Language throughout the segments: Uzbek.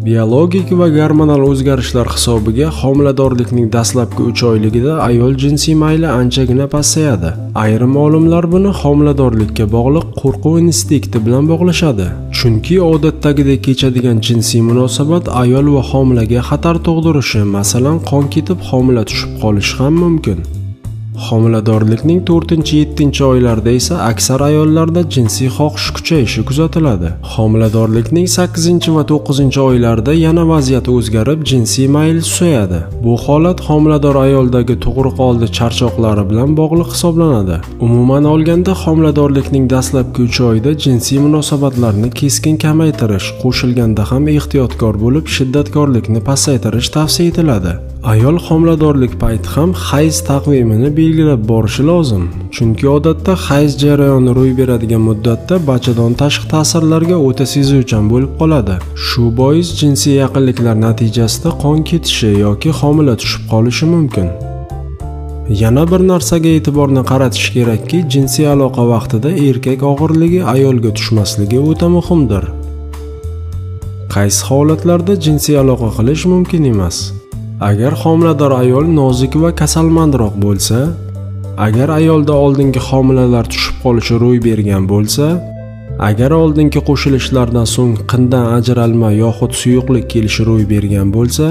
Biologik va gormonal o'zgarishlar hisobiga homiladorlikning dastlabki 3 oyligida ayol jinsiy mayli anchagina pasayadi. Ayrim olimlar buni homiladorlikka bog'liq qo'rquv instinkti bilan bog'lashadi. Chunki odatdagidek kechadigan jinsiy munosabat ayol va homilaga xatar tug'dirishi, masalan, qon ketib homila tushib qolishi ham mumkin. Homiladorlikning 4-7 oylarida esa aksar ayollarda jinsiy xohish kuchayishi kuzatiladi. Homiladorlikning 8 va 9 oylarida yana vaziyat o'zgarib, jinsiy mayl susayadi. Bu holat homilador ayoldagi tug'ruq oldi charchoqlari bilan bog'liq hisoblanadi. Umuman olganda, homiladorlikning dastlabki 3 oyida jinsiy munosabatlarni keskin kamaytirish, qo'shilganda ham ehtiyotkor bo'lib, shiddatkorlikni pasaytirish tavsiya etiladi. Ayol homiladorlik payti ham hayz taqvimini belgilab borishi lozim. Chunki odatda hayz jarayoni ro'y beradigan muddatda bachadon tashqi ta'sirlarga o'ta sezuvchan bo'lib qoladi. Shu bois jinsiy yaqinliklar natijasida qon ketishi yoki homila tushib qolishi mumkin. Yana bir narsaga e'tiborni qaratish kerakki, jinsiy aloqa vaqtida erkak og'irligi ayolga tushmasligi o'ta muhimdir. Qaysi holatlarda jinsiy aloqa qilish mumkin emas? Agar homilador ayol nozik va kasalmandroq bo'lsa, agar ayolda oldingi homilalar tushib qolishi ro'y bergan bo'lsa, agar oldingi qo'shilishlardan so'ng qindan ajralma yoxud suyuqlik kelishi ro'y bergan bo'lsa,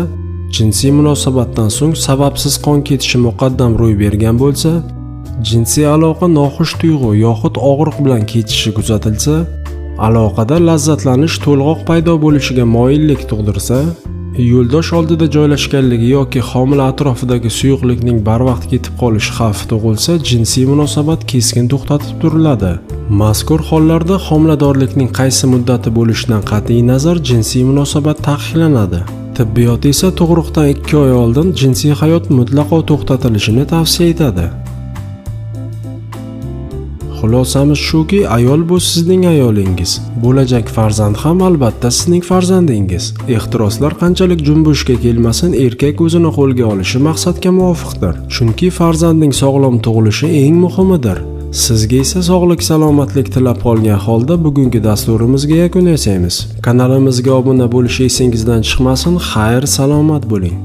jinsiy munosabatdan so'ng sababsiz qon ketishi muqaddam ro'y bergan bo'lsa, jinsiy aloqa noxush tuyg'u yoxud og'riq bilan kechishi kuzatilsa, aloqada lazzatlanish to'lg'oq paydo bo'lishiga moyillik tug'dirsa, yo'ldosh oldida joylashganligi yoki homila atrofidagi suyuqlikning barvaqt ketib qolishi xavfi tug'ilsa, jinsiy munosabat keskin to'xtatib turiladi. Mazkur hollarda homiladorlikning qaysi muddati bo'lishidan qat'iy nazar jinsiy munosabat taqiqlanadi. Tibbiyot esa tug'ruqdan 2 oy oldin jinsiy hayot mutlaqo to'xtatilishini tavsiya etadi. Xulosamiz shuki, ayol bu sizning ayolingiz. Bo'lajak farzand ham albatta sizning farzandingiz. Ehtiroslar qanchalik junbushga kelmasin, erkak o'zini qo'lga olishi maqsadga muvofiqdir. Chunki farzandning sog'lom tug'ilishi eng muhimidir. Sizga esa sog'lik salomatlik tilab qolgan holda bugungi dasturimizga yakun yasaymiz. Kanalimizga obuna bo'lish esingizdan chiqmasin. Xayr, salomat bo'ling.